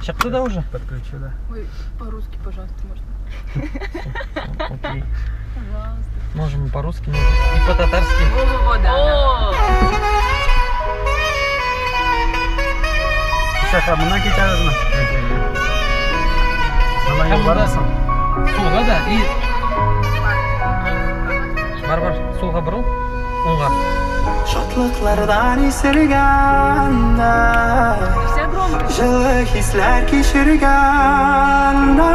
Чыкты да уже? Подключу, да. Ой, по-русски, пожалуйста, можно. Окей. Пожалуйста. Можем и по-русски, можем и по-татарски. Во-во-во, да. О! Шаха, моннан китәбезме? Ана юл бармы соң? Сулга да и Бар, бар, сулга борыл. Уңга. Шатлыклардан исергәндә Вся громкость. Җылы хисләр кичергәндә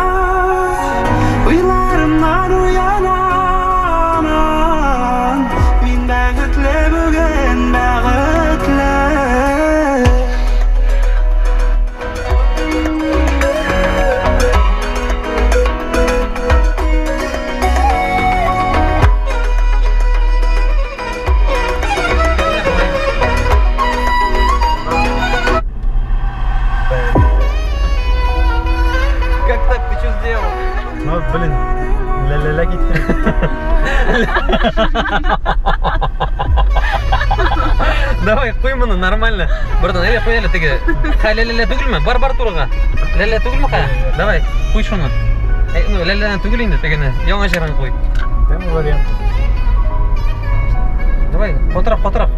Уйларымнан уянамын Мин бәхетле бүген, бәхетле. Как так? Ты что сделал? Ну, блин, ля-ля-ля китте. Давай, куй моны, нормально. Братан, әле куй әле теге. Ха, ля-ля-ля түгелме? Бар, бар турыга. Ля-ля түгелме ха? Давай, куй шуны. Э, ну, ля-ля түгел инде тегене. Яңа җырын куй. Демо вариант. Давай, катырак, катырак.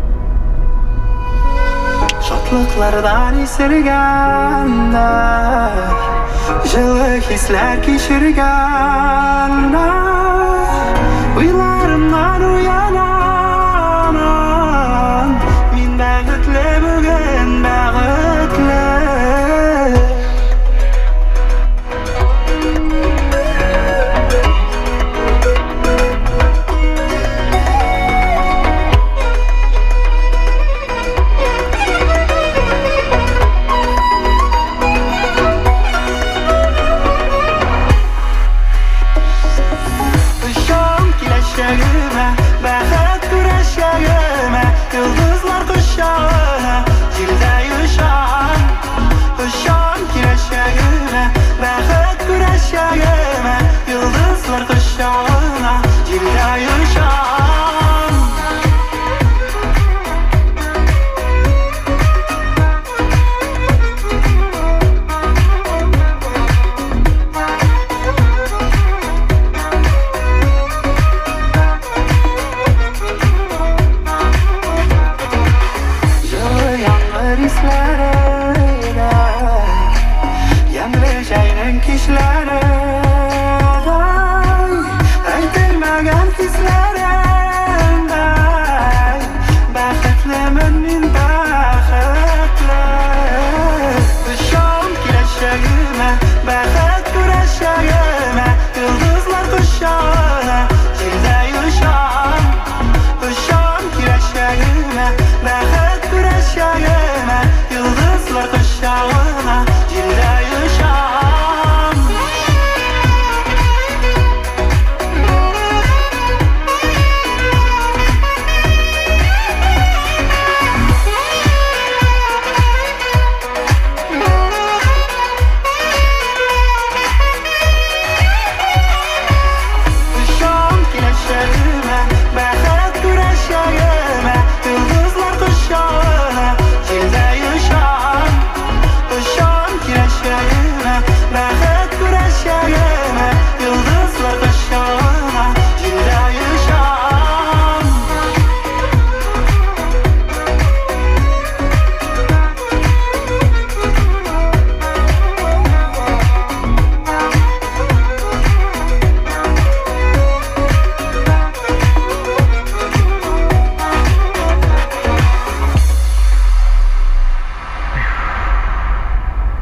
Шатлыклардан исергәндә Җылы хисләр кичергәндә.